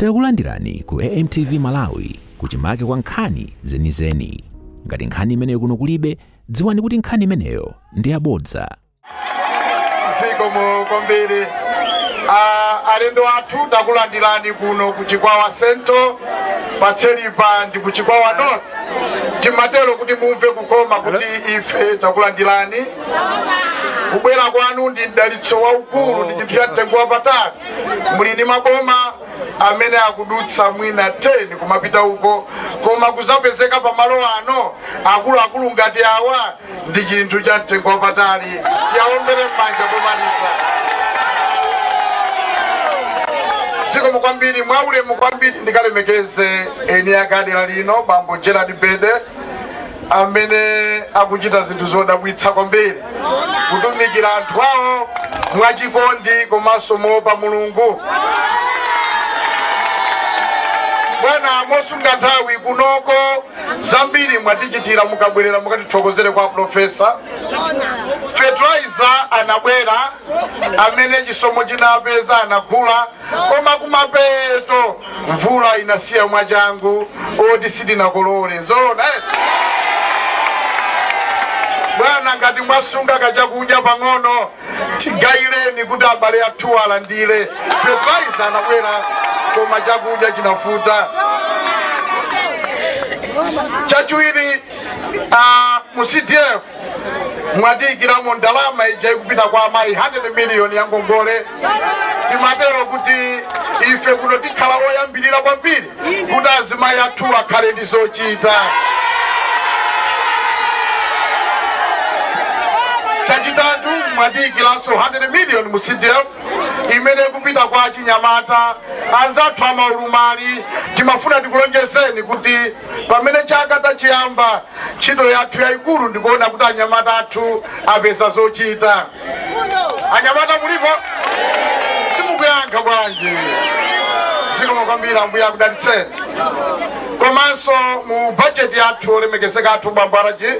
Takulandirani ku AMTV Malawi kuchimake kwa nkhani zenizeni. Ngati nkhani imeneyo kuno kulibe, dziwani kuti nkhani imeneyo ndi yabodza. Zikomo kwambiri. Alendo athu, takulandirani kuno ku Chikwawa Central, patselipa ndi ku Chikwawa North. Timatero kuti mumve kukoma kuti ife takulandirani. Kubwera kwanu ndi mdalitso waukulu, ndi chinthu cha mtengo wapatali. Muli ndi maboma amene akudutsa mwina 10 kumapita uko, koma kuzapezeka pamalo ano akuluakulu ngati awa ndi chinthu cha mtengo wapatali. Tiyaombere m'manja pomaliza. Zikomo kwambiri. Mwaulemu kwambiri ndikalemekeze eni akadera lino, Bambo Gerald Bede, amene akuchita zinthu zodabwitsa kwambiri, kutumikira anthu awo mwachikondi komanso moopa Mulungu. Bwana, mosunga nthawi, kunoko zambiri mwatichitira. Mukabwerera mukatithokozere kwa Profesa. Fertilizer anabwera, amene chisomo chinapeza anagula, koma kumapeto mvula inasiya mwachangu oti sitinakolole. Zoona, eh? Bwana, ngati mwasunga kachakudya pang'ono, tigayireni kuti abale athu alandire. Fertilizer anabwera, koma chakudya chinavuta. Chachiwiri, mu CDF mwatiyikiramo ndalama ija ikupita kwa amayi, 100 million ya ngongole. Timatero kuti ife kuno tikhala oyambirira kwambiri kuti azimayi athu akhale ndi zochita. Chachitatu, mwatiyikiranso 100 million mu CDF imene ikupita kwa achinyamata anzathu amaulumali. Timafuna tikulonjezeni kuti pamene chaka tachiyamba, ntchito yathu yayikulu ndikuona kuti anyamata athu apeza zochita. Anyamata mulipo? Simukuyankha bwanji? Zikomo kwambiri, Ambuye akudalitseni. Komanso mu bajeti yathu, olemekezeka athu bambo Araji,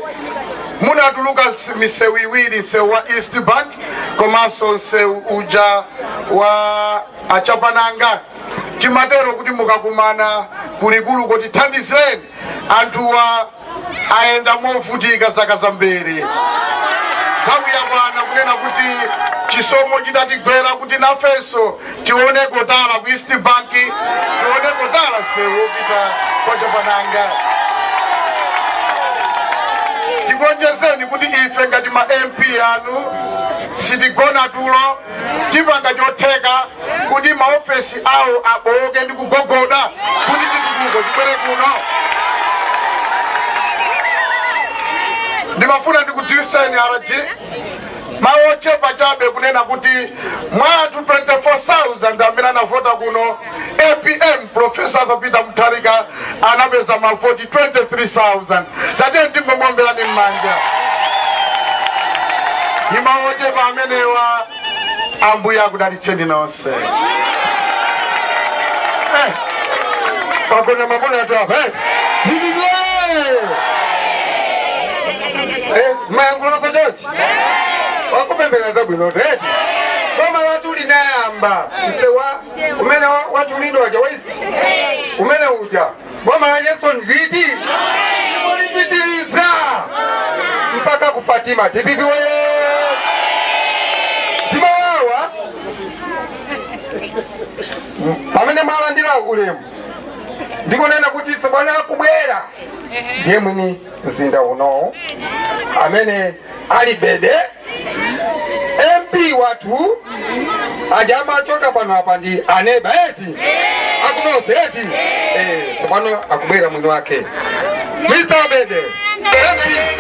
munatuluka misewu iwiri, msewu wa East Bank komanso msewu uja wa Achapananga. Timatero kuti mukakumana kulikulu kuti thandizireni anthuwa, ayenda movutika zaka zambiri. Nthawi yakwana kunena kuti chisomo chitatigwera kuti nafenso tione kotala ku East Bank, tione kotala msewu wopita kwa Chapananga. Tikulonjezeni kuti ife ngati ma MP anu sitigona tulo. Tipanga chotheka kuti maofesi awo abowoke ndi kugogoda kuti chitukuko chibwere kuno. Ndimafuna ndikudziwiseni RG mawu ochepa chabe kunena kuti mwa anthu 24,000 amene anavota kuno, APM, Professor Arthur Peter Mutharika, anapeza mavoti 23,000. Tatiyeni tingomuomberani m'manja. Ndi mawu ochepa amenewa, Ambuye akudalitseni nonse. Pagona mamuna atu apa, eh? DPP! Eh, mayankhulazo chonchi wakupemphera zabwino eti. Boma lathu linayamba msewu umene wachulidwa uja wa East umene uja. Boma la Yesu nditi ndipo lipitiriza mpaka ku Fatima. DPP woye! Timawawa pamene mwalandira ulemu, ndikunena kuti tsopano akubwera ndiye mwini mzinda unowu amene ali Bede, MP wathu aja amachoka pano apa ndi aneba eti aku North eti. Tsopano akubwera mwini wake, Mr. Bede, MP.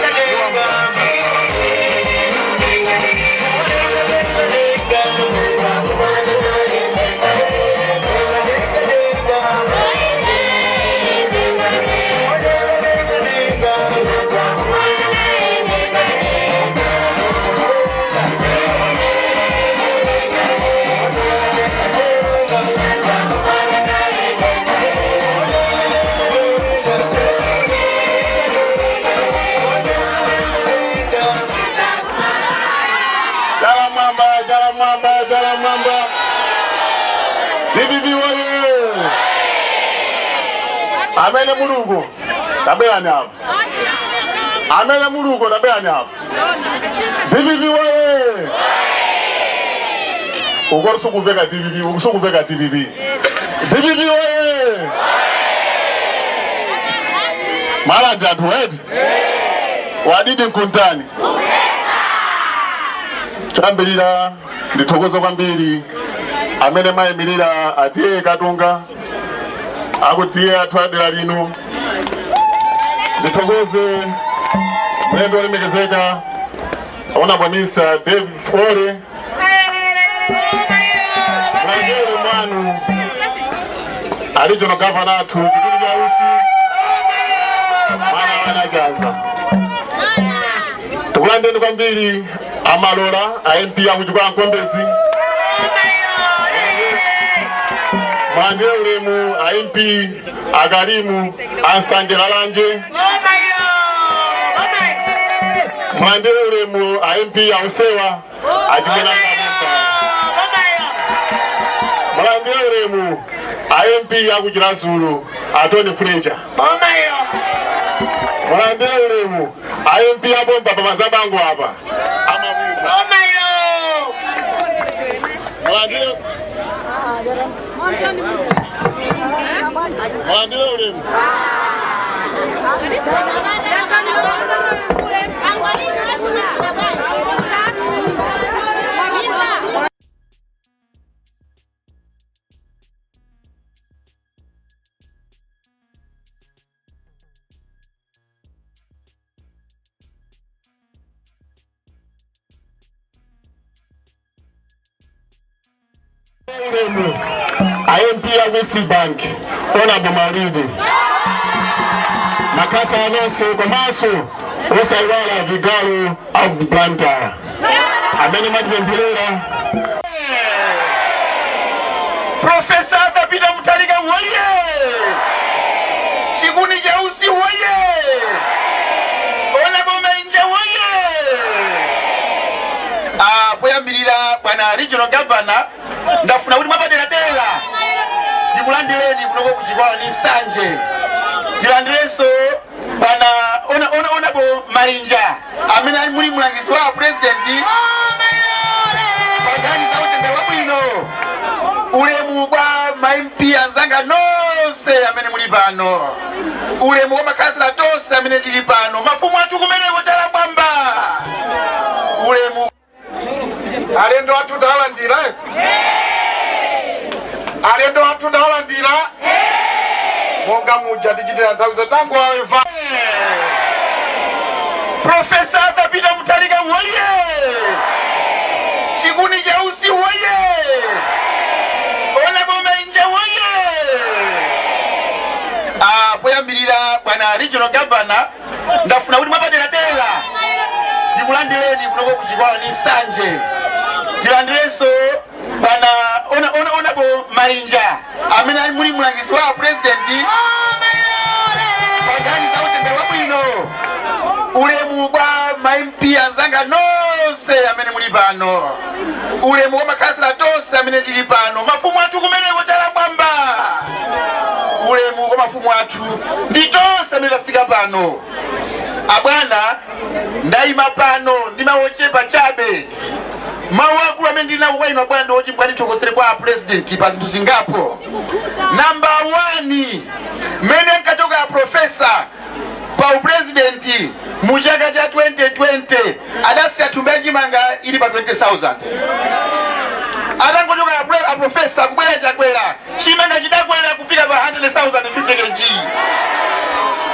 Amene muluko tabwerani apo, amene muluko tabwerani apo. DPP woye! Uko sukuveka DPP, sukuveka DPP. DPP woye! Malandi anthu eti wadidi mkuntani. Choyambirira ndithokoze kwambiri amene mayimirira atiye Katunga akutiye athu adera lino. Ndithokoze mlendo olemekezeka, Honorable Minister David Fole Mwangere mwanu, a Regional Governor athu Chikuli cha Usi mwana wanachaza. Tikulandeni kwambiri amalola a MP akuchikwa Nkombedzi. Mwandire ulemu a MP Akalimu Ansanje Lalanje. Mwandire ulemu a MP Ausewa Achimwena. Mulandire ulemu a MP akuChiradzulu a Tony Fletcher. Mulandire ulemu a MP abomba pamazabango apa amabwinja. Mulandire ulemu. Ulemu a MP ya West Bank, Honorable Maulidi Makasa anonse, komanso osaiwala vigalo au Blantyre amene matipempherera. Profesa Arthur Peter Mutharika woye! Chikuni Chausi woye! Honorable Mainja woye! Poyambirira bwana Regional Governor, ndafuna kuti mwapaderadera tikulandireni kunoko kuchikwawa ni Nsanje. Tilandirenso bwana Honorable Mainja amene ali muli mlangizi wa president pankhani za utendere wabwino. Ulemu kwa ma MP anzanga nonse amene muli pano, ulemu kwa makhansala tonse amene tili pano, mafumu athu kumeneko chala mwamba, ulemu. Alendo athu talandira eti? Alendo athu talandira monga muja tichitira nthawi zatangu aweva. Profesa Arthur Peter Mutharika woye! Chikuni Chausi woye! Honorable Mainja woye! Poyambirira bwana Regional Governor, ndafuna kuti mwapaderadera tikulandireni kunoko kuchikwawa ni Nsanje. Tilandirenso bwana Honorable Mainja amene ali muli mlangizi wa president pankhani za utendere wabwino. Ulemu kwa ma MP anzanga nonse amene muli pano, ulemu kwa makhansala tonse amene tili pano, mafumu athu kumeneko chala mwamba, ulemu kwa mafumu athu ndi tonse amene tafika pano. Abwana, ndayima pano ndi mawu ochepa chabe. Mawu akulu amene ndili nawo kwa inu abwana ndi oti mukatithokozere kwa president pa zinthu zingapo. Namba 1, mmene nkachoka ya profesa pa upresidenti mu chaka cha 2020, adasiya thumba ya chimanga ili pa 20,000. Atangochoka a profesa, kubwera Chakwera, chimanga chidakwera kufika pa 100,000 50 kg.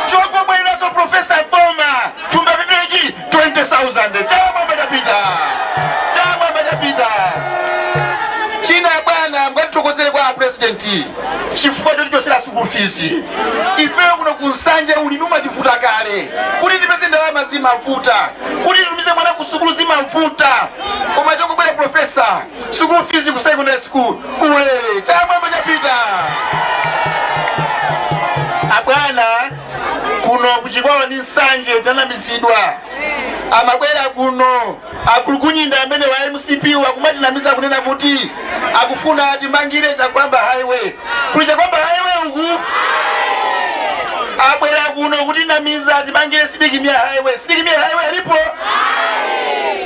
Chokobwereranso profesa boma, thumba 50 kg 20,000. Chamwamba chapita, chamwamba chapita. China bwana, mukatithokozere kwa president chifukwa choti school fees. Ifeyo kuno kuNsanje ulimi umativuta kale, kuti tipeze ndalama zimavuta, kuti titumize mwana ku sukulu zimavuta, koma chongobwera profesa, school fees ku secondary school ulere. Chamwamba chapita. Abwana, kuno kuchikwawa ndi Nsanje tanamizidwa. Amabwera kuno akulukunyinda amene wa MCP akumatinamiza kunena kuti akufuna atimangire Chakwamba Highway. Kuli Chakwamba Highway uku? kuno kutinamiza timangire Sidik Mia Highway. Sidik Mia Highway alipo,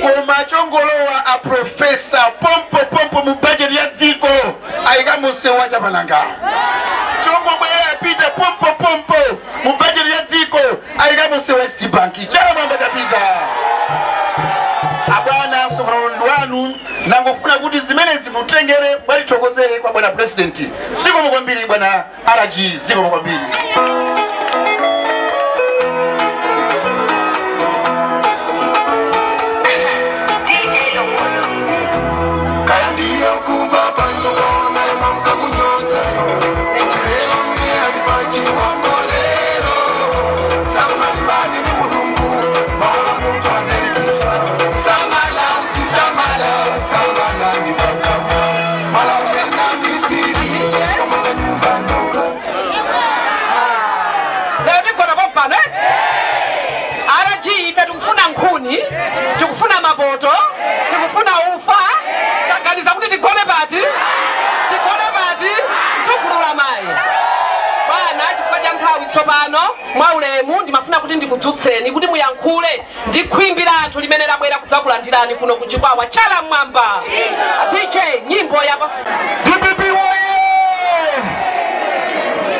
koma chongolowa a professor pompo pompo mu budget ya dziko ayika munsewu wa Chapananga. Chongobwera apita pompo pompo mu budget ya dziko ayika munsewu wa East Bank. Chala mwamba chapita. Abwana, msonkhano ndi wanu. Nangofuna kuti zimenezi mutengere, mwatithokozere kwa bwana president. Zikomo kwambiri, bwana RG, zikomo kwambiri. DJ Longono. Kaya ndiye ukumva panjokona imanka kunyoza, lero ndiye alipachiwongolero samalimbani ni Mulungu maola muntu analibisa samala uchisamala samala ni pakama malaumena misiri omanga nyumba ndoka. Lero tigona pompano, eti? RG, ife tikufuna nkhuni, tikufuna mapoto, tikufuna ufa. Taganiza kuti tigone pati? Tigone pati? Tugulula mayi bwana, chifukwa cha nthawi. Tsopano mwaulemu ndimafuna kuti ndikudzutseni kuti muyankhule ndi khwimbi la anthu limene labwera kudzakulandirani kuno kuchikwawa. Chala mwamba, DJ, nyimbo yapa. DPP woye!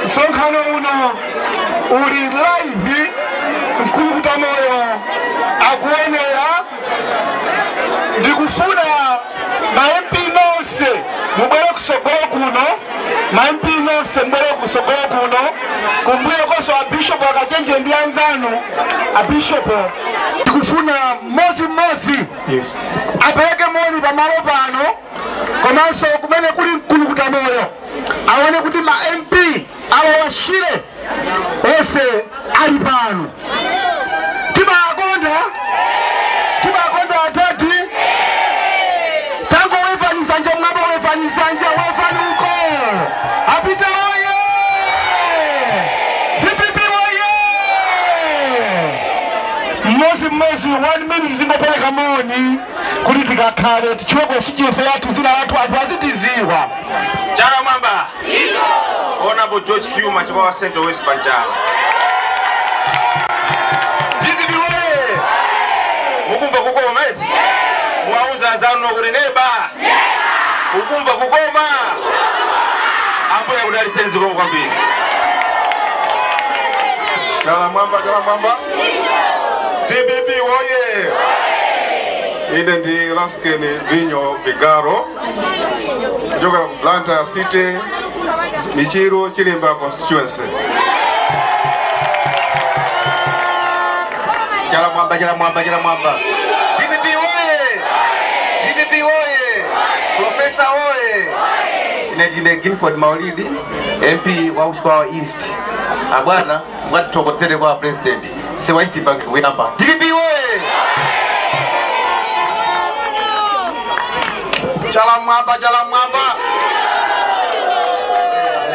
Msonkhano uno uli live, Mkulukuta Moyo akuonera. Ndikufuna ma MP nonse mubwere kusogolo kuno, ma MP nonse mubwere kusogolo kuno, kumbuyo konso abishopu akachenje ndi anzanu abishopu. Ndikufuna mmodzi apereke moni pamalo pano, komanso kumene kuli Mkulukuta Moyo aone kuti ma MP awawashire onse ali pano. Timakonda, timakonda atati. Tango wevani zanja mwamba, wevani zanja, wevani uko. Apita oye! DPP oye! Mmozi mmozi, one minute, tingopereka moni kuti tikakhale tichiweko sichiyese yathu, zina lathu anthu azitiziwa. Chala mwamba. Honorable George Kiuma, Chikwawa Central West, Panchala. DPP woye! Mukumva kukoma eti? Muwauza anzanu kuti neba. Ukumva kukoma. Ambuye akudalitseni, zikomo kwambiri. Chala mwamba, chala mwamba! DPP woye! Ine ndi Lasken Vinyo Vigaro, kuchokera ku Blantyre City, Michiru Chilimba constituency. Chala mwamba, chala mwamba, chala mwamba! DPP woye! DPP woye! Professor woye! Ine ndine Guilford Maulidi, MP wa Chikwawa East. Abwana, mwatithokozere kwa president sewa East Bank kuyamba. DPP woye! Chala mwamba, chala mwamba!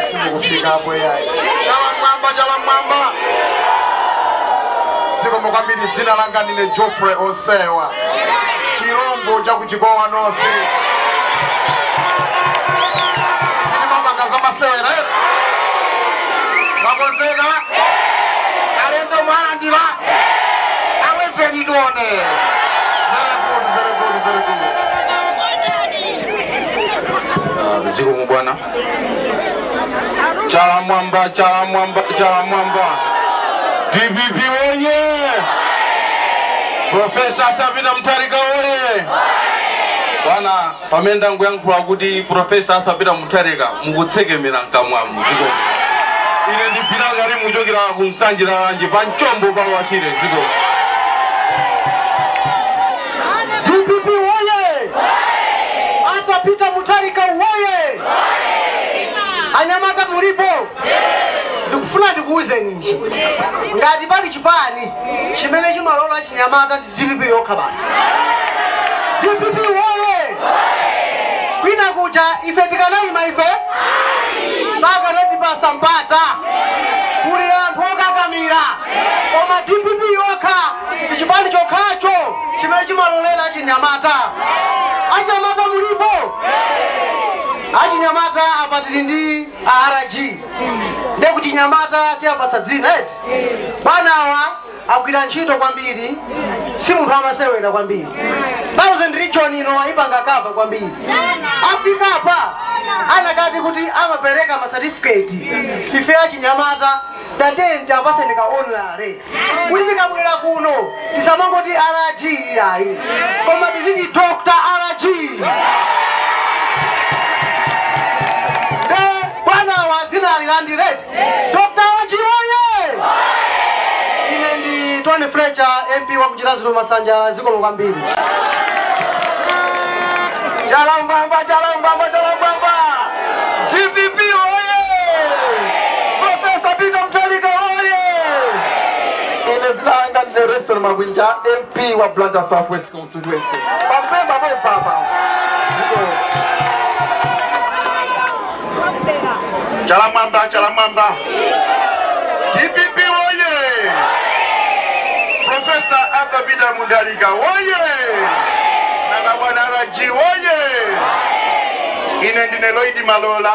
Simukufikapo yayi. Chala mwamba, chala mwamba! Zikomo kwambiri. Dzina langa ndine Geoffrey Osewa, chirombo cha kuchikwawa North. Sitimapanga zamasewera. Mwakonzeka? Alendo mwalandira? Aweveni tione. Very good, very good, very good. Zikomo bwana. Chala mwamba, chala mwamba, chala mwamba! DPP woye! Professor Arthur Mutharika woye! Bwana, pamene ndangoyankhula kuti Professor Arthur Peter Mutharika, mukutsekemera mkamwamu. Zikomo. Ine ndibvirangari muchokera ku Nsanje Lalanje, pa mchombo palowachire. Zikomo. DPP woye! Arthur Peter Mutharika woye! Anyamata mulipo? Ndikufuna ndikuwuzeni ichi: ngati pali chipani chimene chimalola chinyamata, ndi DPP yokha basi. DPP woye! Kwina kuja ife tikanayima, ife sakanatipasa mpata, kuli anthu okakamira, koma DPP yokha ndi chipani chokhacho chimene chimalolera chinyamata. Anyamata mulipo? Achinyamata apa tili ndi RG, nde kuchinyamata tiyapatsa dzina eti. Bwanawa agwira ntchito kwambiri, si munthu amasewera kwambiri. Thousand Region ino ayipanga cover kwambiri. Afika apa anakati kuti amapereka ma certificate, ife achinyamata tatiyeni tiapaseni ka honorary kuti tikabwera kuno tisamangoti RG iyayi, koma tiziti Dr. RG. Nde bwanawa dzina alilandireti Dr. RG oye! Ine ndi Tony Fletcher, MP wa kuChiradzulu Masanja. Zikomo kwambiri. Chala mwamba, chala mwamba, chala mwamba! DPP oye! Professor Peter Mutharika oye! Ine zina langa ndine Redson Makwinja, MP wa Blantyre South West Constituency, pampemba pompapa. Ziko. Chala mwamba, chala mwamba! DPP woye! Professor Arthur Peter Mutharika woye! Nanga bwana RG woye! Ine ndine Lloyd Malola,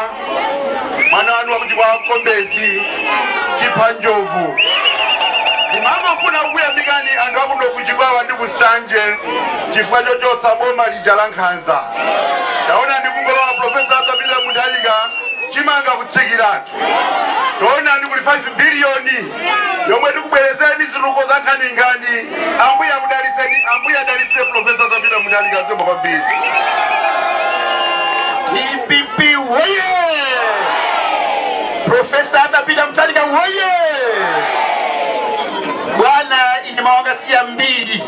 mwana wanu wakuti kwa Kombezi Chiphanjovu. Ndimangofuna kukuyamikani anthu akuno kuChikwawa ndi kuSanje chifukwa chochosa boma lija la nkhanza. Taona, ndikungolowa Professor Arthur Peter Mutharika, chimanga kutsikiratu. Taona, ndikuli 5 biliyoni yomwe tikubwerezeni zitukuko za nkhaninkhani. Ambuye akudaliseni, Ambuye adalise Professor Arthur Peter Mutharika. Zikomo kwambiri. DPP woye! Professor Arthur Peter Mutharika woye! Bwana, ine mawakasiya mbiri,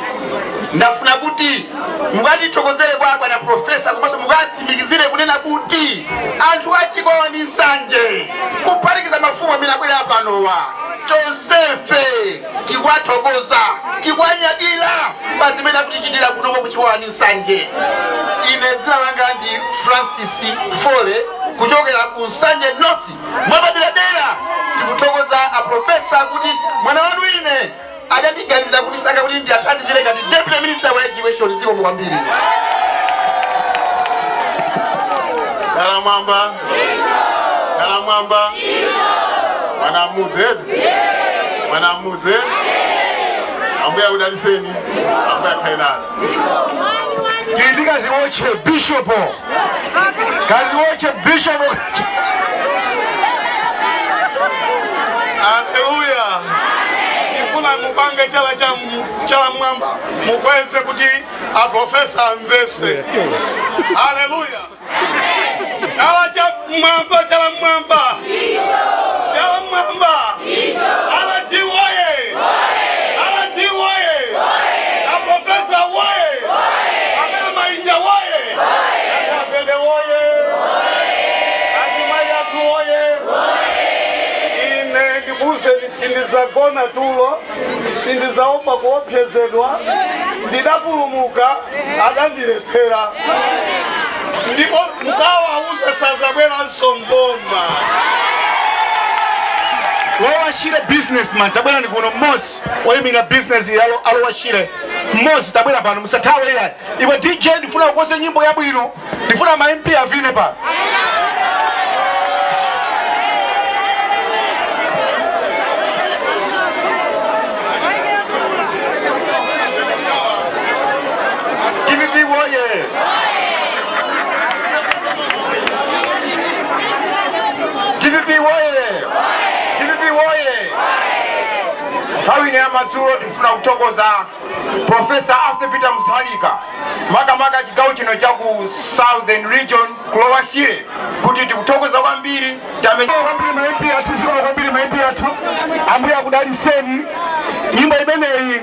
ndafuna kuti mukatithokozere kwa bwana professor, komanso mukatsimikizire kunena kuti anthu aChikwawa ndi Nsanje, kuphatikiza mafumu amene abwera panowa, chonsefe tikwathokoza, tikwanyadira pa zimene akutichitira kunoko kuChikwawa ndi Nsanje. Ine dzina langa ndi Francis Fole, kuchokera ku Nsanje North. Mwapaderadera tikuthokoza a professor kuti mwana wanu ine adandiganizira kundisankha kuti ndiathandizire ngati deputy minister wa education. Zikomo kwambiri. Chala mwamba, chala mwamba! Mwana mudze, mwana mudze, Ambuye akudaliseni, Ambuye akhale nanu. Tili kaziwoche bishop, kaziwoche bishop. Haleluya! Ifuna mupange chala cha chala mwamba, mukweze kuti a professor amvese. Haleluya! Chala cha mwamba, chala mwamba, chala mwamba! RG woye! RG woye! A professor woye! Amene Mainja woye! Akapende woye! Azimayi athu woye! Ine ndikuwuzeni, sindizagona tulo, sindizaopa kuopsezedwa. Ndidapulumuka, adandilephera, ndipo mukawauze sazabweranso mboma. Lower Shire businessman, tabwera ndi kuno. Mmodzi oyimira business ya Lower Shire, mmodzi tabwera pano, musathawe iyayi. Iwe DJ, ndifuna ukonze nyimbo yabwino, ndifuna ma MP avine pano. DPP woye! DPP woye! DPP woye! Nthawi ino yamadzulo tifuna kuthokoza Professor Arthur Peter Mutharika, makamaka chigawo chino cha ku Southern Region, ku Lower Shire, kuti tikuthokoza kwambiri Kwambiri ma MP athu, zikomo kwambiri ma MP athu, Ambuye akudaliseni. Nyimbo imeneyi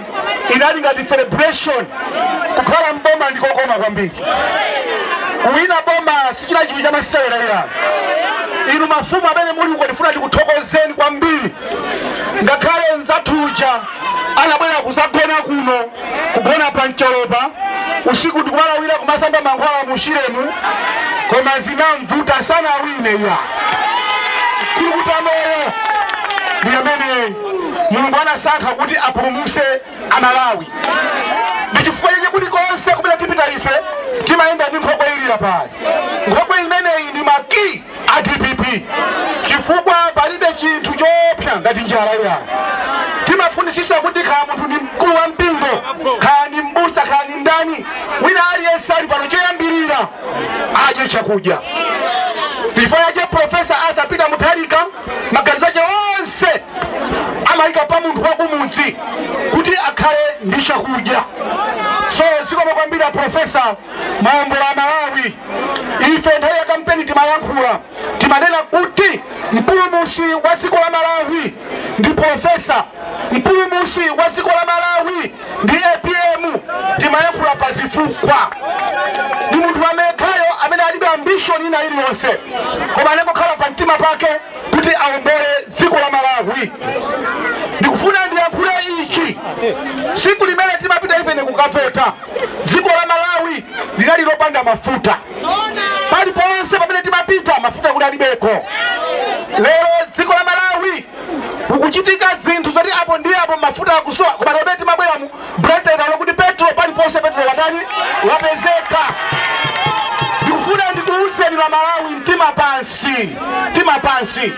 inali ngati celebration. Kukhala mboma ndikokoma kwambiri, kuwina boma sichina chinthu chamasewera iyani. Inu mafumu amene muli uko, ndifuna ndikuthokozeni kwambiri. Ngakhale nzathuja anabwera kuzagona kuno, kugona pa mcholopa usiku ndikumalawira kumasamba mankhwala mu Shiremu, koma zinamvuta, sanawine iya. Kulukutamoyo ndi amene Mulungu anasankha kuti apulumuse Amalawi. Ndi chifukwa chake kuti konse kumene tipita ife timayenda ndi nkhokwe ilira pali nkhokwe imeneyi. ndi maki a DPP, chifukwa palibe chinthu choopsa ngati njala iya. Timafunisisa kuti kaya munthu ndi mkulu wa mpingo, kaya ndi mbusa, kaya ndi ndani, wina aliyense ali pano, choyambirira adye chakudya. Chifukwa chache Profesa Arthur Peter Mutharika maganizo ake onse amayika pa munthu wakumudzi kuti akhale ndi chakudya. So zikomo kwambiri a Profesa, maombola Malawi. Ife nthawi ya kampeni timayankhula, timanena kuti mpulumusi wa dziko la Malawi ndi Profesa, mpulumusi wa dziko la Malawi ndi APM. Timayankhula pa zifukwa, ndi munthu amekhayo amene alibe ambition ina iliyonse, koma anangokhala pa mtima pake kuti aombole dziko la Malawi. Ndikufuna ndiyankhule ichi: tsiku limene timapita ife kukavota, dziko la Malawi linali lopanda mafuta. Paliponse pamene timapita, mafuta kuti alibeko. Lero dziko la Malawi kukuchitika zinthu zoti apo ndi apo mafuta akusowa, koma pamene timabwera mu Blantyre lokuti petrol paliponse, petrol watani? Wapezeka. Ndikufuna ndikuwuzeni la Malawi, mtima pansi, mtima pansi.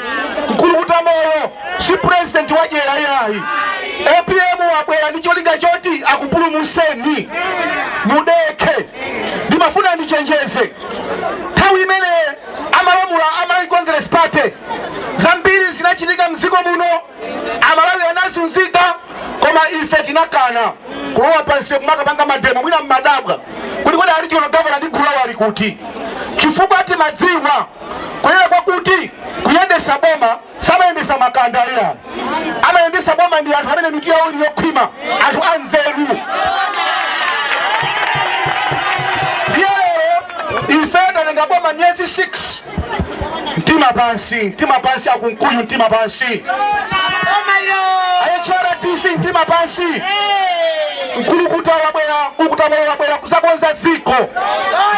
Mkulukuta moyo si president wadyera iyayi. APM wabwera ndi cholinga choti akupulumuseni, mudekhe. Ndimafuna ndichenjeze, nthawi imene amalamula a Malawi Congress Party, zambiri zinachitika mdziko muno, Amalawi anazunzika, koma ife tinakana kulowa pansi kumakapanga mademo. Mwina mmadabwa kuti kodi ali regional governor ndi gulu lawo ali kuti? Chifukwa timadziwa kunena kwakuti kuyendesa boma samayendesa makanda iya, amayendesa boma ndi anthu amene mitu yawo ili yokhwima, anthu anzeru. Ndiye lero ife tatenga boma miyezi 6. Mtima pansi, mtima pansi. Akunkuyu, mtima pansi. HRDC, mtima pansi. Mkulukuta wabwera, mkulukuta moyo wabwera kuzakonza dziko,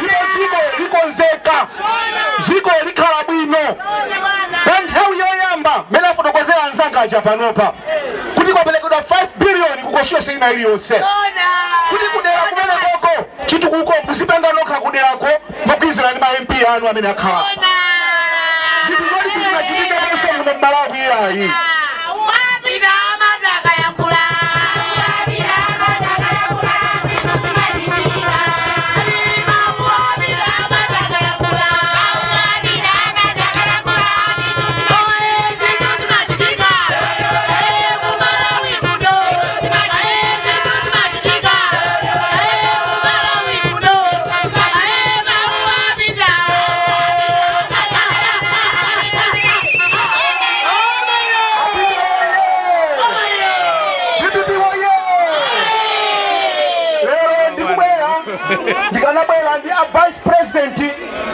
ndipo dziko likonzeka, dziko likhala bwino. Pa nthawi yoyamba mmene afotokozera anzanga aja panopa kuti kwaperekedwa 5 billion ku constituency ina iliyonse, kuti kudera kumene koko chitukuko muzipanga nokha kuderako mogwirizana ndi ma MP anu amene akhala. Zinthu zoti sizinachitike konse muno m'Malawi iyayi. Wapita madaka yakula. Wapita madaka yakula. Zinthu zimachitika. Wapita madaka yakula. Wapita madaka yakula. Zinthu zimachitika. Kumalawi kuno. Zinthu zimachitika. Kumalawi kuno. Wapita. DPP woye! Lero ndikubwera, ndikanabwera ndi a vice president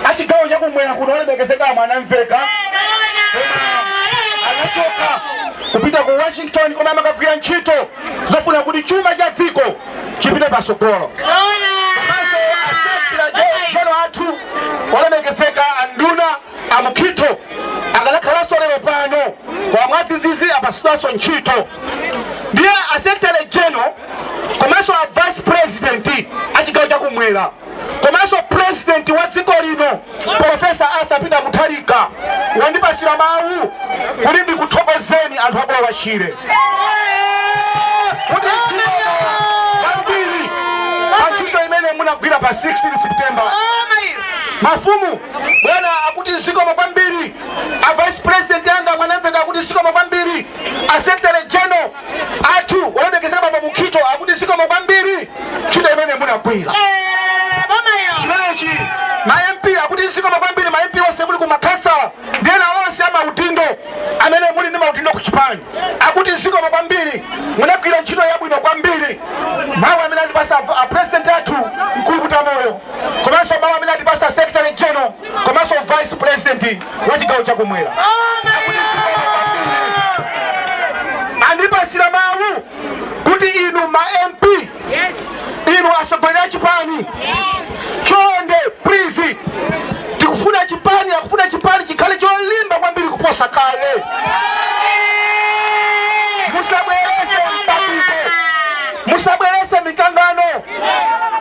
a chigawo chakumwera kuno, olemekezeka Mwanamveka, anachoka kupita ku Washington koma amakagwira ntchito zofuna kuti chuma cha dziko chipite pasogolo. Komanso a secretary general athu, olemekezeka anduna amukhito, akanakhalanso lero pano, koma mwazizizi apasidwanso ntchito. Ndiye a secretary general komanso a vice president a chigawo chakumwera komanso president wa dziko lino, Profesa Arthur Peter Mutharika, wandipasira mawu kuti ndikuthokozeni anthu aku Lower Shire kuti zikomo kwambiri pa ntchito imene munagwira pa 16 September. Mafumu, bwana akuti zikomo kwambiri, a vice president anga Mwanamveka akuti zikomo kwambiri, a secretary general athu, olemekezeka baba Mukhito, akuti zikomo kwambiri ntchito imene munagwira. Chimenechi ma MP akuti zikomo kwambiri. Ma MP onse muli ku makhansala ndi ena onse amaudindo amene muli ndi maudindo ku chipani akuti zikomo kwambiri, munagwira ntchito yabwino kwambiri. Mawu amene atipasa a president athu Mkulukuta moyo, komanso mawu amene atipasa secretary general komanso vice president wa chigawo chakumwera, akuti zikomo kwambiri. Andipasira mawu kuti inu ma MP, inu atsogoleri a chipani, chonde please, tikufuna chipani, akufuna chipani chikhale cholimba kwambiri kuposa kale. Musabwerese mpatuko, musabwerese mikangano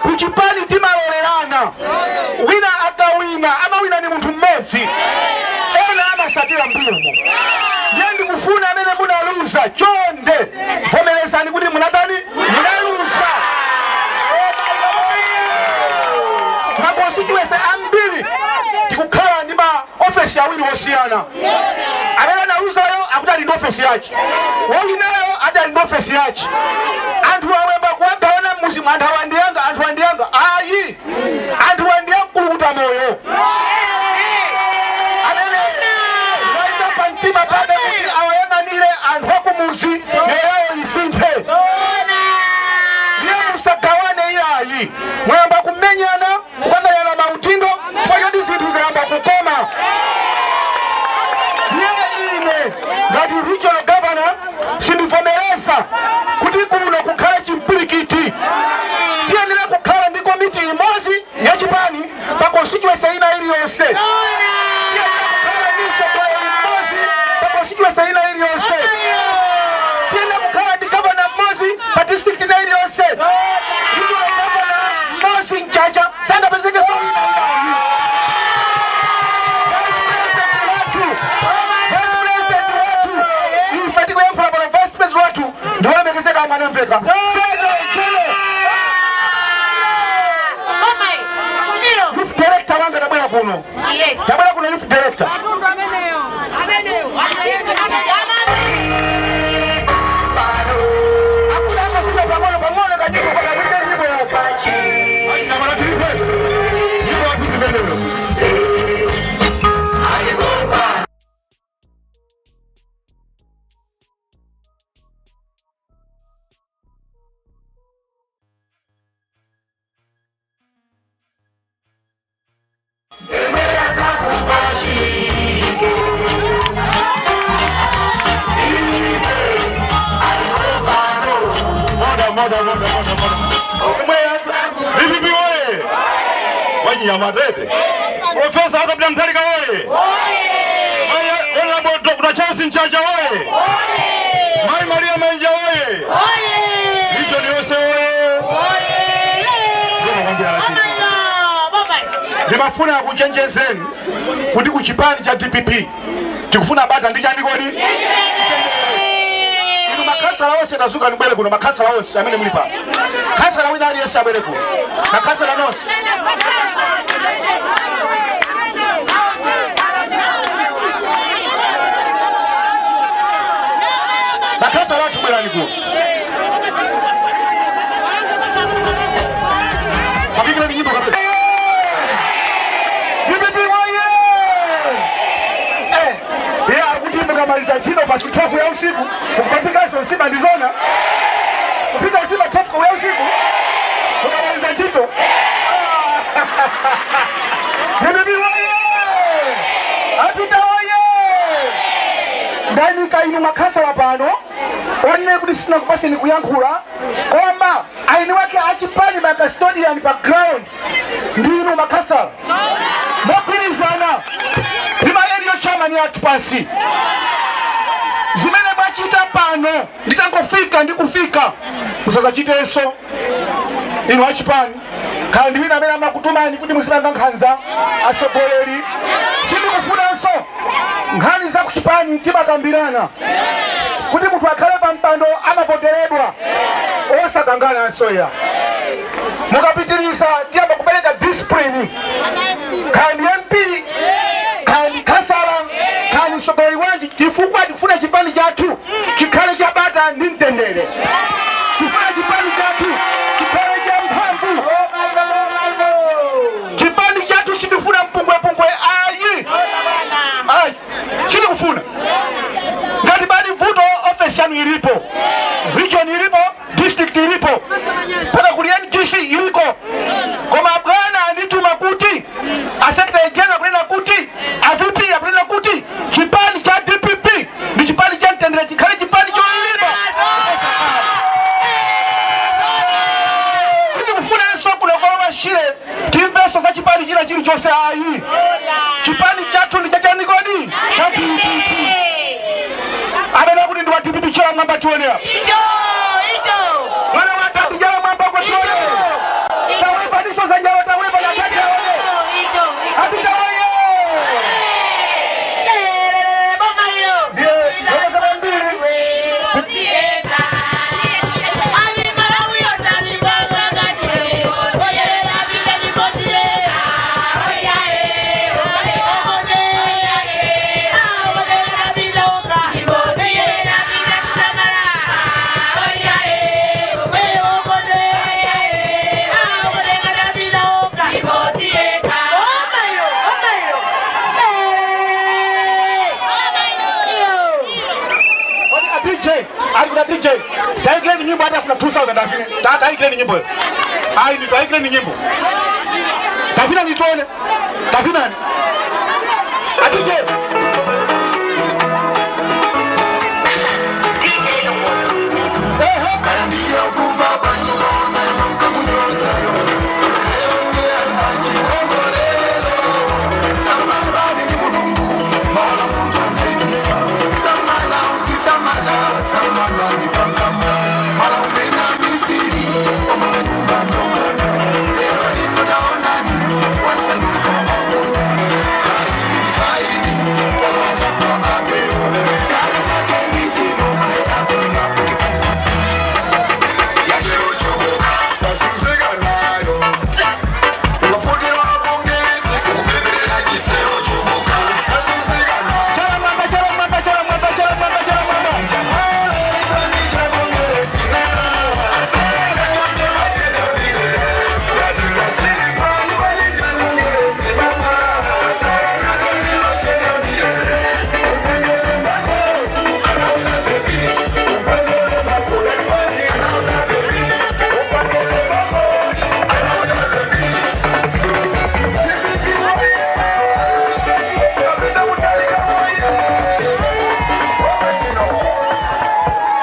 kuchipani. Timalolerana, wina akawina, amawina ni munthu mmodzi. zonsezi. Ena amasatira mbuyomo. Ndiye ndikufuna amene munaluza, chonde vomerezani kuti munatani, munaluza. Ma constituency ambiri tikukhala ndi ma ofesi awiri osiyana. Amene analuzayo akuti ali ndi ofesi yache, wowinayo ati ali ndi ofesi yache. Anthu awemba kuwagawana mmuzi, anthu awa ndi anga, anthu awa ndi anga. Ayi, anthu awa ndi amkulukuta moyo amene waika pa mtima pake kuti awayang'anire anthu akumuzi, miyoyo yawo isinthe. Ndiye musagawane iyayi. Mwayamba kumenyana, kukangalirana maudindo chifukwa choti zinthu zayamba kukoma. Ndiye ine ngati regional governor sindivomereza kuti kuno kukhale chimpwirikiti. Tiyenera kukhala ndi komiti imodzi yachipani pa constituency ina iliyonse. Tiyenera kukhala ndi mtsogoleri mmodzi pa constituency ina iliyonse. Tiyenera kukhala ndi governor mmodzi pa district ina iliyonse. Regional governor mmodzi Mchacha, sangapezekenso wina iyayi. Vice president wathu, ife tikuyankhula pano, vice president wathu ndiwolemekezeka a Mwanamvekha, secretary general. Youth director wanga, tabwera kuno. Yes. Tabwera kuno, youth director. Akuna angofika pang'ono pang'ono kanyimbo kakakuita nyimbo yake. Nyimbo yathu zimeneyo. Moda, moda, moda, moda, moda. DPP oye! Wanyamatete. Profesa Arthur Peter Mutharika oye! Mayi Honorable Dr. Charles Mchacha oye! Mayi Maria Menja oye! Region yonse oye! Ndikukwambira lakini. Ndimafuna kuchenjezeni kuti ku chipani cha DPP tikufuna bata ndi chani kodi? Inu makhansala onse, tazuka ndibwere kuno. Makhansala onse amene muli pano, khansala wina aliyense abwere kuno, makhansala nonse. Makhansala athu, bwerani kuno. Kapikire nyimbo kapena. DPP woye! Iye akuti mukamaliza ntchito pa 12 ya usiku mukupapikanso nsima. Ndizona kupika nsima 12 ya usiku mukamaliza ntchito? DPP woye! Apita woye! Ndayimika inu makhansala pano onene kuti sinakupaseni kuyankhula, koma aini wake achipani, ma custodian pa ground ndinu makhansala mogwirizana ndi ma area chairman athu pansi. Zimene mwachita pano nditangofika ndikufika, musazachitenso inu achipani. Khala ndi wina amene amakutumani kuti muzipanga nkhanza atsogoleri, sindikufunanso. Nkhani za kuchipani timakambirana. Kuti munthu akhale pa mpando amavoteredwa, osakangananso ya. Mukapitiriza tiyamba kupereka discipline, khala ndi MP, khala ndi khasala, khala ndi mtsogoleri wanji, chifukwa tikufuna chipani chathu chikhale chabata ndi mtendere. Tikufuna chipani chathu chikhale cha mphamvu. Chipani chathu sitifuna mpungwepungwe, ayi, ayi, sitikufuna. Ngati pali vuto, ofesi yanu ilipo, region ilipo, district ilipo, mpaka kuli NGC iliko. Koma bwana andituma kuti a secretary general kunena kuti a VP akunena kuti chipani cha DPP ndi chipani cha mtendere, chikhale chipani cholimba. Kuti kufunanso kuno kwa Shire timvenso za chipani china chilichonse, ayi. Chipani chathu ndi chachani kodi? Cha DPP. Amene akuti ndi wa DPP, chala mwamba tionera. Mwana wa tatu, chala mwamba ko tione. Tawepa ndiso za njalo, tawepa na tati aone. Apita woye! Ali kuna DJ. Taikireni nyimbo hata afuna 2000 afine. Taikireni nyimbo. Ayi ndi taikireni nyimbo. Tafina nitole. Tafina. A DJ.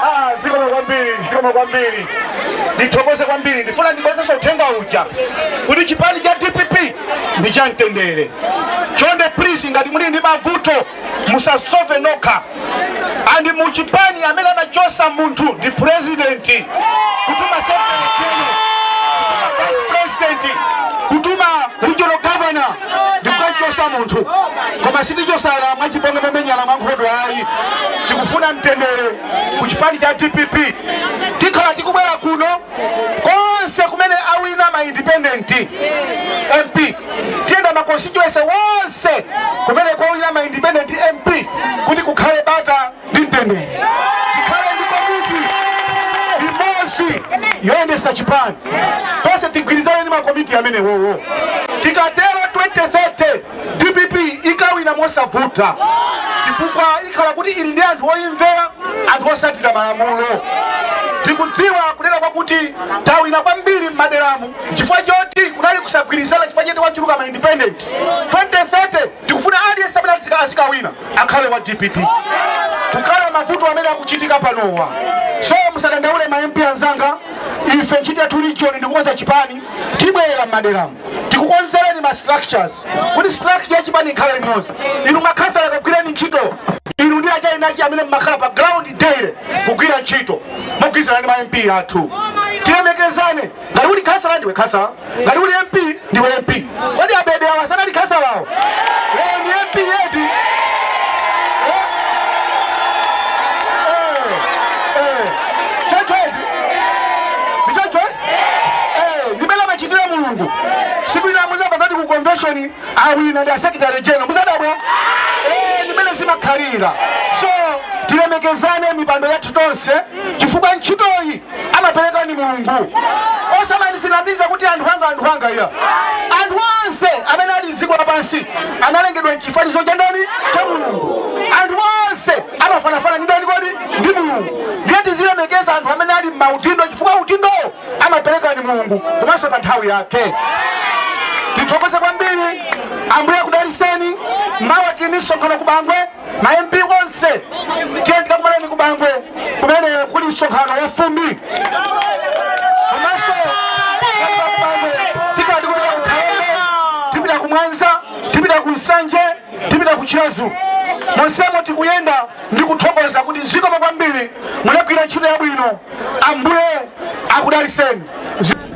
Ah, zikomo kwambiri, zikomo kwambiri. Ndithokoze kwambiri, ndifuna ndibwezese uthenga uja kuti chipani cha DPP ndi cha mtendere. Chonde please, ngati muli ndi mavuto musasove nokha. And muchipani amene amachosa munthu ndi president, kutuma secretary general, kutuma vice president, kutuma regional governor ndikukachosa munthu. Koma sitichosana mwachipongwe, momenyana mwa nkhondo ayi. Tikufuna mtendere ku chipani cha DPP. Tikhala tikubwera kuno konse kumene awina ma independent MP, tiyenda ma constituency wonse kumene kwawina ma independent MP kuti kukhale bata ndi mtendere, tikhale ndi komiti imodzi yoyendesa chipani, tonse tigwirizane ndi makomiti amenewowo. Tikatero 2030 DPP ikawina mosavuta, chifukwa ikhala kuti ili ndi anthu oyimvera, anthu osatira malamulo. Tikudziwa kunena kwakuti tawina kwambiri m'maderamu chifukwa choti kunali kusagwirizana, chifukwa choti wachuluka ma independent. 2030 tikufuna aliyense amene azikawina akhale wa DPP, kukhala mavuto amene akuchitika panowa. So musadandaule, ma MP anzanga, ife ntchito yathu region ndikukonza chipani. Tibwera m'maderamu, tikukonzereni ma structures kuti structure ya chipani ikhale imodzi. Inu makhansala, kagwireni ntchito, inu ndi achainachi amene mmakhala pa ground daily kugwira ntchito mogwirizana ndi ma MP athu. Tilemekezane. Ngati uli khansala, ndiwe khansala; ngati uli MP, ndiwe MP. Kodi abede awa sanali khansalawo? Lero ndi MP yeti. Chochoeti ndichocho ndimene amachitira Mulungu. Siku ina muzamva zati ku convention awina ndi a secretary general, muzadabwa. Ndimene zimakhalira. So tilemekezane mipando yathu tonse, chifukwa ntchitoyi amapereka ni Mulungu. Osamanisinamiza kuti anthu anga, anthu anga iya. Anthu onse amene ali mdziko lapansi analengedwa mchifanizo cha ndani? Cha Mulungu. Anthu onse amafanafana ndi ndani kodi? Ndi Mulungu. Ndiye tizilemekeza anthu amene ali m'maudindo, chifukwa udindowo amapereka ni Mulungu komanso pa nthawi yake. Ndithokoze kwambiri, Ambuye akudaliseni. Mawa tili ndi msonkhano ku Bangwe. Ma MP onse, tiye tikakumaneni ku Bangwe kumene kuli msonkhano wa fumbi. Komanso ku Bangwe tikhala tikupita ku Khalombe, tipita ku Mwanza, tipita ku Nsanje, tipita ku Chilazu. Monsemo tikuyenda ndi kuthokoza kuti zikomo kwambiri, munagwira ntchito yabwino, Ambuye akudaliseni.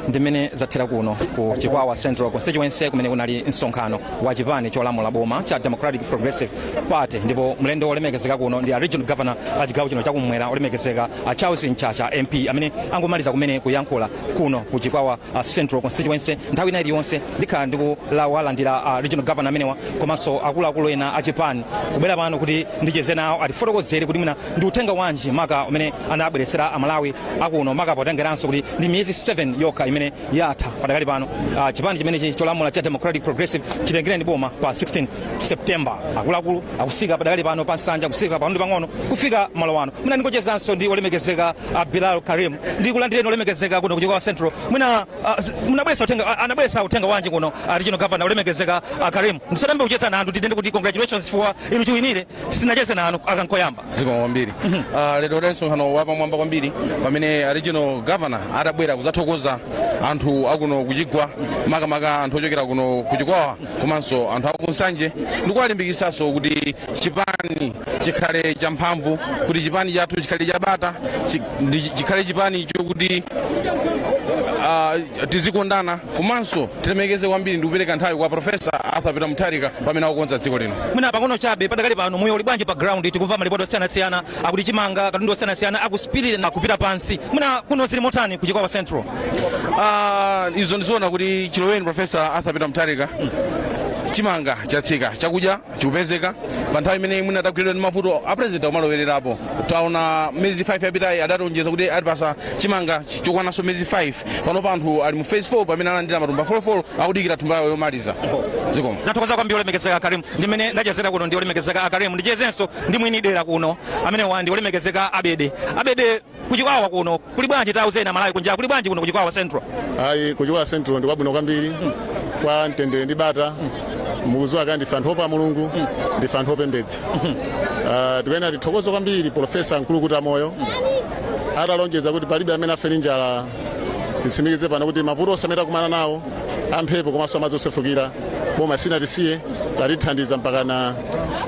Ndimene zathera kuno ku Chikwawa Central Constituency, kumene kunali msonkhano wa chipani cholamula boma cha Democratic Progressive Party. Ndipo mlendo wolemekezeka kuno ndi a regional governor a chigawo chino chakumwera, olemekezeka a Charles Mchacha MP, amene angomaliza kumene kuyankhula kuno ku Chikwawa Central Constituency. Nthawi ina iliyonse ndikhala ndikulawalandira a regional governor amenewa komanso akuluakulu ena a chipani kubwera pano kuti ndicheze nawo, atifotokozere kuti mwina ndi uthenga wanji maka umene anabweretsera Amalawi akuno, maka potengeranso kuti ndi miyezi 7 yokha imene imene yatha padakali pano, chipani chimenechi cholamula cha Democratic Progressive chitengereni boma pa 16 September. Akuluakulu akusika padakali pano pa Nsanja, kusika pang'ono ndi pang'ono kufika malo ano. Mwina ndingochezanso ndi olemekezeka Bilal Karim. Ndikulandireni, olemekezeka, kuno kuchokera Central. Mwina munabweretsa uthenga, anabweretsa uthenga wanji kuno regional governor, olemekezeka Karim? Ndisadambe kucheza nanu, nditende kuti congratulations, chifukwa inu chiwinire sinacheze nanu akankoyamba. Zikomo kwambiri. Lero udali msonkhano wapamwamba kwambiri pamene regional governor adabwera kudzathokoza anthu akuno kuchigwa, makamaka anthu ochokera kuno kuchikwawa komanso anthu akunsanje, ndikuwalimbikitsanso kuti chipani chikhale champhamvu, kuti chipani chathu chikhale chabata, chikhale chipani chokuti tizikondana komanso tilemekeze kwambiri ndi kupereka nthawi kwa Professor Arthur Peter Mutharika pamene akukonza dziko lino. Mwina pang'ono chabe, padakali pano moyo uli bwanji pa ground? Tikumva malipoti osiyanasiyana akuti chimanga, katundu osiyanasiyana akusipirira na kupita pansi. Mwina kuno zili motani kuchikwawa Central? Izo ndizoona kuti chiloweni Professor Arthur Peter Mutharika chimanga chatsika, chakudya chikupezeka. Pa nthawi imene mwina tagwiridwa ndi mavuto, a president amalowererapo. Taona miyezi 5 yapitayi adationjeza kuti atipasa chimanga chokwananso miyezi 5. Panopa anthu ali mu phase 4 pamene alandira matumba 44, akudikira thumba yawo yomaliza. Zikomo. Nathokoza kwambiri, olemekezeka Karim. Ndimene ndachezera kuno ndi olemekezeka Akarim. Ndichezenso ndi mwini dera kuno, amenewa ndi olemekezeka Abede. Abede, kuchikwawa kuno kuli bwanji? Tauzeni Malawi kunja, kuli bwanji kuno kuchikwawa Central? Ayi, kuchikwawa Central ndi kwabwino kwambiri, kwa mtendere ndi bata. Mukuziwa kale, ndife anthu opa Mulungu, ndife anthu opembedza. Tikuyenera tithokoze kwambiri Professor Nkulukuta Moyo atalonjeza kuti palibe amene afe ndi njala. Titsimikize pano kuti mavuto onse amene takumana nawo, amphepo komanso amadzi osefukira, boma sinatisiye, latithandiza mpakana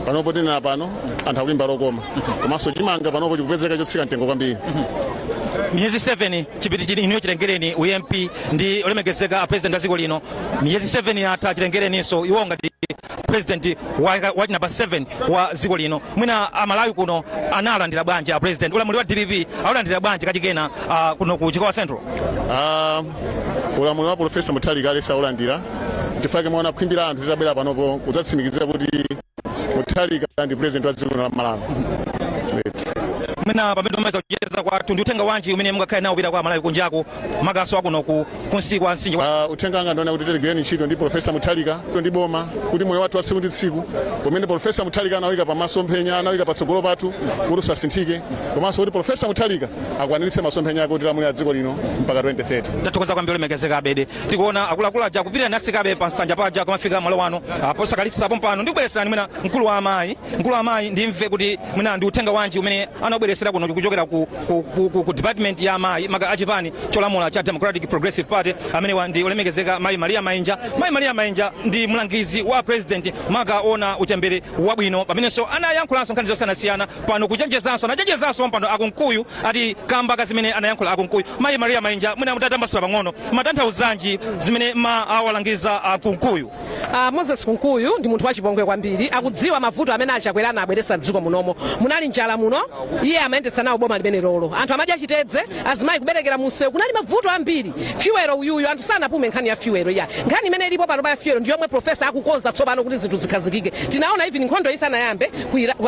panopo. Tinena pano anthu akulimba lokoma, komanso chimanga panopo chikupezeka chotsika mtengo kwambiri. Miyezi 7 chipiti chili inuyo chitengereni u MP ndi olemekezeka a president wa dziko lino. Miyezi 7 yatha chitengereninso iwo ngati president wa namba 7 wa dziko lino. Mwina Amalawi kuno analandira bwanji a president? Ulamuliro wa DPP aulandira bwanji kachikena kuno ku Chikwawa Central? Ulamuliro wa Professor Mutharika alesa aulandira, chifukwa mwaona khwimbi la anthu titabwera panopo kudzatsimikizira kuti Mutharika ndi president wa dziko lino la Malawi. Mwina pamene tumaliza kucheza kwathu, ndi uthenga wanji umene mungakhale nawo kupita kwa Amalawi kunjaku, makaso akuno ku kunsi kwa mtsinje? Uthenga wanga ndiona kuti tiligwireni ntchito ndi Professor Mutharika ndi boma, kuti moyo wathu wa tsiku ndi tsiku umene Professor Mutharika anawika pamasomphenya, anawika patsogolo pathu, kuti usasinthike, komanso kuti Professor Mutharika akwaniritse masomphenya ake kuti lamulira dziko lino mpaka 2030. Tathokoza kwambiri, olemekezeka Abede. Tikuona akuluakulu aja kupita natsikabe pa Nsanja paja kumafika malo wano posakalitsapo mpano. Ndikubweretserani mwina mkulu wa amayi. Mkulu wa amayi, ndimve kuti mwina ndi uthenga wanji umene anabweretsera kuno kuchokera ku department ya amayi, maka achipani cholamula cha Democratic Progressive Party. Amenewa ndi olemekezeka Mayi Maria Mainja. Mayi Maria Mainja ndi mlangizi wa president, maka ona uchembere wabwino, pamenenso anayankhulanso nkhani zosiyanasiyana pano, kuchenjezanso, anachenjezanso pano akunkuyu ati kamba ka zimene anayankhula akunkuyu. Mayi Maria Mainja, mwina mutatambasula pang'ono, matanthauzanji zimene ma awalangiza akunkuyu? Moses Kunkuyu ndi munthu wachipongwe kwambiri. Akudziwa mavuto amene achakwera anabweretsa mdziko munomo. Munali njala muno, iye amayendetsa nawo boma limene lolo. Anthu amadya chitedze, azimayi kuberekera munsewu, kunali mavuto ambiri. Fuel uyuyu, anthu sanapume nkhani ya fuel iya. Nkhani imene ilipo pano pa ya fuel ndi yomwe professor akukonza tsopano kuti zinthu zikhazikike. Tinaona even nkhondo isanayambe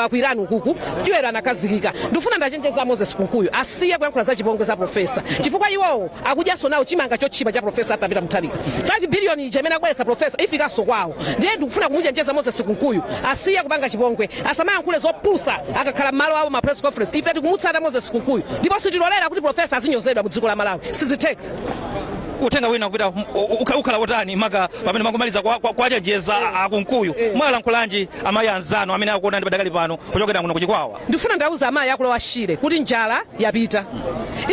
ku Iran ukuku, fuel anakhazikika. Ndifuna ndachenjeza Moses Kunkuyu asiye kuyankhula za chipongwe za professor, chifukwa iwowo akudyanso nawo chimanga chotchipa cha Professor Arthur Peter Mutharika. 5 billion ija imene akubweretsa professor ifikanso kwawo. Ndiye ndikufuna kumuchenjeza Moses Kunkuyu asiye kupanga chipongwe, asamayankhule zopusa akakhala m'malo awo ma press conference. Ife tikumutsata Moses Kunkuyu ndipo sitilolera kuti professor azinyozedwa mu dziko la Malawi, sizitheka. Uthenga wina kupita ukhala wotani, maka pamene mangomaliza kwachenjeza akunkuyu? Mwalankhulanji amayi anzanu amene akuona ndi padakali pano kuchokera kuno kuchikwawa? Ndifuna ndauza amayi akulowa Shire kuti njala yapita.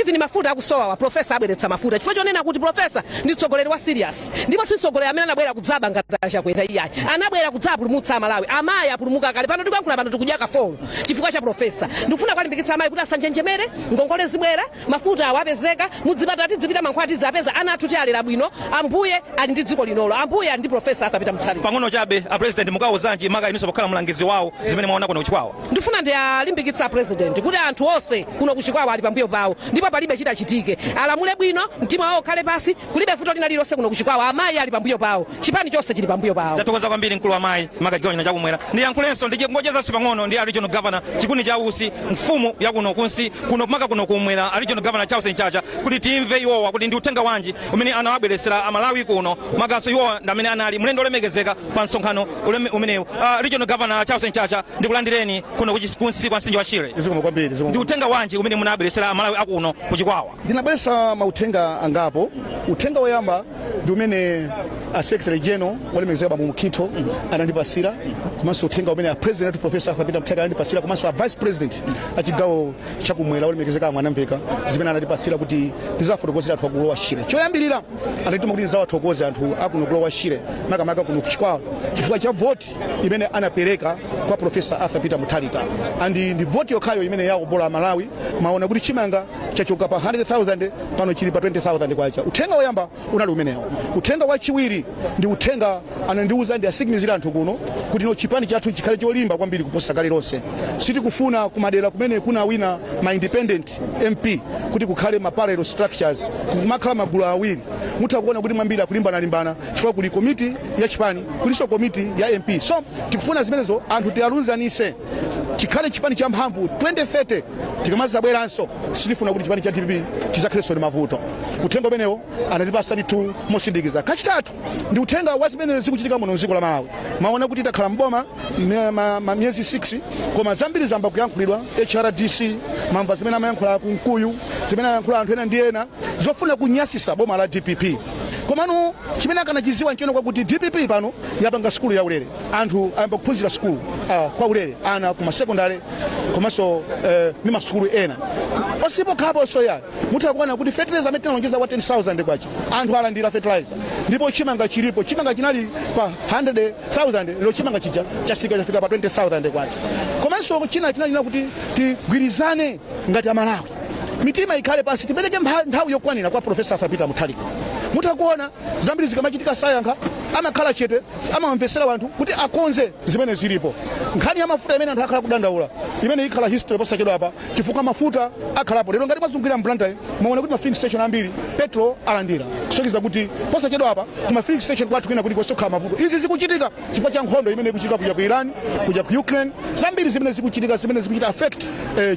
Even mafuta akusowawa, professor abweretsa mafuta, chifukwa chonena kuti professor ndi mtsogoleri wa serious, ndipo si mtsogoleri amene anabwera kudzaba ngati achakwera iyayi. Anabwera kudzapulumutsa Amalawi. Amayi apulumuka kale. Pano tikuyankhula pano tikudya kafolo chifukwa cha professor. Ndikufuna kuwalimbikitsa amayi kuti asanjenjemere. Ngongole zibwera, mafuta awo apezeka, mudzipatala tidzipita, mankhwala tidzapeza, ana athu tialera bwino. Ambuye ali ndi dziko linolo, Ambuye ali ndi Professor Arthur Peter Mutharika. Pang'ono chabe, a president mukawuzanji, maka inunso pokhala mlangizi wawo, zimene mwaona kuno kuchikwawa? Ndifuna ndiyalimbikitsa president kuti anthu onse kuno kuchikwawa ali pambuyo pawo, ndipo palibe chitachitike. Alamule bwino, mtima wawo ukhale pasi, kulibe vuto lina lililonse kuno kuchikwawa. Amayi ali pambuyo pawo, chipani chonse chili pambuyo pawo. Tathokoza kwambiri, mkulu wa mayi, maka chigawo chino chakumwera. Ndiyankhulenso, ndingochezanso pang'ono ndi a regional governor Chikuni cha Usi, mfumu yakuno kunsi kuno, maka kuno kumwera, a regional governor Charles Nchacha, kuti timve iwowa kuti ndi uthenga wanji. Umene anawabweretsera Amalawi kuno, makaso iwo ndi amene anali mlendo olemekezeka pa msonkhano umenewu. Regional Governor Charles Mchacha, ndikulandireni kuno kunsi kwa mtsinje wa Shire. Zikomo kwambiri, zikomo. Ndi uthenga wanji umene munabweretsera Amalawi akuno kuChikwawa? Ndinabweretsa mauthenga angapo. Uthenga woyamba ndi umene a Secretary General wolemekezeka bambo Mukhito anandipasira, komanso uthenga umene a President Professor Arthur Peter Mutharika anandipasira, komanso a Vice President a chigawo chakumwera wolemekezeka Mwanamveka, zimene anandipasira kuti ndizafotokozera anthu akulowa Shire. Choyambirira, anandituma kuti ndizawathokoze anthu akuno kulowa Shire, makamaka kuno kuChikwawa, chifukwa cha voti imene anapereka kwa Professor Arthur Peter Mutharika, and ndi voti yokhayo imene yaombola Malawi. Maona kuti chimanga chachoka pa 100,000, pano chili pa 20,000 kwacha. Uthenga woyamba unali umenewo. Uthenga wachiwiri ndi uthenga anandiuza ndi asigimizira anthu kuno kuti no, chipani chathu chikhale cholimba kwambiri kuposa kale lonse. Sitikufuna kumadera kumene kuna wina ma independent MP kuti kukhale ma parallel structures, kumakhala magulu awiri. Mutha kuona kuti mwambiri akulimbanalimbana chifukwa kuli komiti ya chipani, kulinso komiti ya MP. So tikufuna zimenezo anthu tiyalunzanise, chikhale chipani cha mphamvu. 2030 tikamazabweranso, sitifuna kuti chipani cha DPP chizakhalenso ndi mavuto. Uthenga umenewo anatipasa ndithu mosindikiza. Kachitatu ndi uthenga wa zimene zikuchitika muno mdziko la Malawi. Maona kuti takhala mboma miyezi 6, koma zambiri zamba kuyankhulidwa. HRDC, mamva zimene amayankhula Kunkuyu, zimene amayankhula anthu ena ndi ena zofuna kunyasisa boma la DPP. Komano chimene akanachiziwa ncheno kwakuti DPP pano yapanga sukulu yaulere. Anthu ayamba kuphunzira sukulu kwa ulere, ana kuma secondary komanso ndi masukulu ena osipo khapo. So ya, mutha kuona kuti fertilizer amene tinalonjeza wa 10,000 kwacha, anthu alandira fertilizer, ndipo chimanga chilipo. Chimanga chinali pa 100,000, lero chimanga chija chasika, chafika pa 20,000 kwacha. Komanso china chinalina kuti tigwirizane ngati Amalawi, mitima ikhale pansi, tipereke nthawi yokwanira kwa Professor Arthur Peter Mutharika. Mutha kuona zambiri zikamachitika sayankha, amakhala chete, amamvesera wanthu kuti akonze zimene zilipo. Nkhani ya mafuta imene anthu akhala kudandaula, imene ikhala history posachedwa apa, chifukwa mafuta akhalapo. Lero ngati mwazungulira mBlantyre, mwaona kuti ma filling station ambiri petrol alandira, kusonyeza kuti posachedwa apa kuma filling station kwathu kwina kuti kosokhala mavuto. Izi zikuchitika chifukwa cha nkhondo imene ikuchitika kuja ku Iran, kuja ku Ukraine, zambiri zimene zikuchitika, zimene zikuchita affect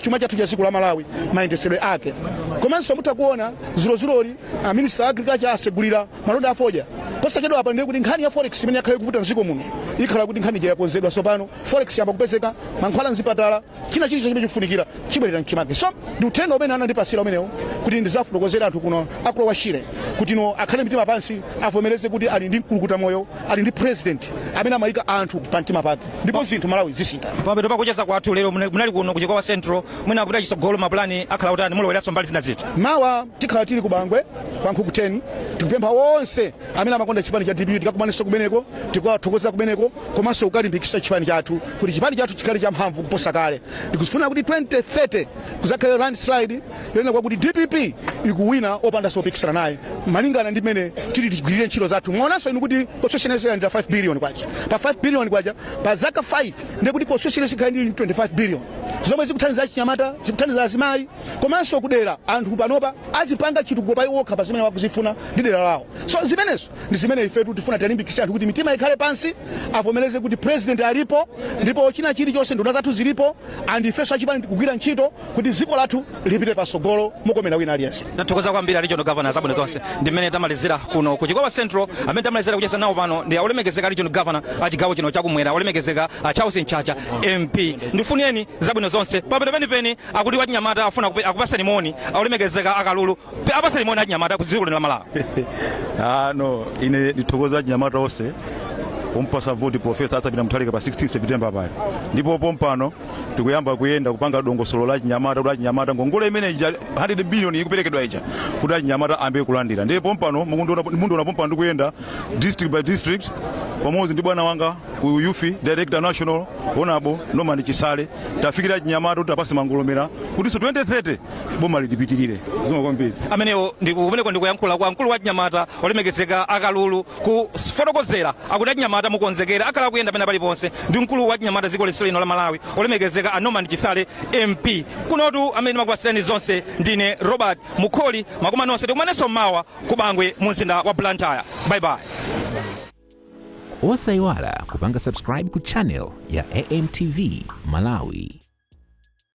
chuma chathu cha dziko la Malawi, mayendesedwe ake. Komanso mutha kuona zulozuloli minister agriculture asegulira malonda afodya. Posachedwa apa ndiye kuti nkhani ya forex imene yakhala ikuvuta mdziko muno ikhala kuti nkhani ija yakonzedwa. Tsopano forex yamba kupezeka, mankhwala mzipatala, china chilichonse chimene chikufunikira chibwerera mchimake. So ndi uthenga umene anandipasira umenewo kuti ndizafotokozera anthu kuno akulowa Shire kuti no, akhale mtima pansi, avomereze kuti ali ndi mkulukuta moyo, ali ndi president amene amayika anthu pa mtima pake, ndipo zinthu Malawi zisintha. Pamapeto pakucheza kwathu lero, munali kuno kuChikwawa Central, mwina kupita chitsogolo mapulani akhala utani? Muloweranso mbali zina ziti? Mawa tikhala tili ku Bangwe kwa Nkhuku 10. Tikupempha onse amene amakonda chipani cha DPP tikakumanenso kumeneko, tikawathokoza kumeneko, komanso kukalimbikitsa chipani chathu kuti chipani chathu chikhale champhamvu kuposa kale. Ndikufuna kuti 2030 kuzakhale landslide yonena kwakuti DPP ikuwina opanda sopikisana naye, malingana ndi mmene tili tigwirire ntchito zathu. Mwaonanso inu kuti constituency yalandira 5 billion kwacha. Pa 5 billion kwacha pa zaka 5, ndiye kuti constituency ikhale ndi 25 billion, zomwe zikuthandiza achinyamata, zikuthandiza azimayi, komanso kudera anthu panopa azipanga chitukuko pa iwo okha pa zimene wakuzifuna ndi dera lawo. So zimenezo ndi zimene ifetu tifuna tilimbikitse anthu kuti mitima ikhale pansi, avomereze kuti president alipo, ndipo china chilichonse nduna zathu zilipo, and ifenso achipani tikugwira ntchito kuti dziko lathu lipite patsogolo mokomera wina aliyense. Tathokoza kwambiri, Regional Governor, zabwino zonse. Ndi mmene tamalizira kuno ku Chikwawa Central. Amene tamalizira kucheza nawo pano ndi olemekezeka Regional Governor a chigawo chino chakumwera, olemekezeka a Charles Mchacha MP. Ndifunireni zabwino zonse. Papeto penipeni, akuti wachinyamata afuna akupaseni moni. Olemekezeka Akalulu, apaseni moni achinyamata ku dziko lino la Malawi. Ah, no, ine ndithokoza achinyamata onse pompasa voti Professor Arthur Peter Mutharika pa 16 September pali. Ndipo pompano tikuyamba kuyenda kupanga dongosolo la achinyamata kuti achinyamata ngongole imene ija 100 billion ikuperekedwa ija kuti achinyamata ayambe kulandira. Ndipo pompano mukundiona pompano ndikuyenda district by district pamodzi ndi bwana wanga ku youth director national, Honorable Norman Chisale. Tafikira achinyamata kuti apase mangolomera kuti so 2030 boma litipitirire. Zikomo kwambiri. Amenewo kumeneko ndikuyankhula kwa mkulu wa chinyamata, olemekezeka Akalulu, kufotokozera akuti achinyamata mukonzekere, akhala akuyenda pena paliponse ndi mkulu wa chinyamata dziko lonse lino la Malawi, olemekezeka a Norman Chisale MP. Kunotu amene ndimakupasirani zonse ndine Robert Mukholi. Makoma nonse, tikumanenso mmawa ku Bangwe mu mzinda wa Blantyre. Bye bye. Osayiwala kupanga subscribe ku channel ya AMTV Malawi.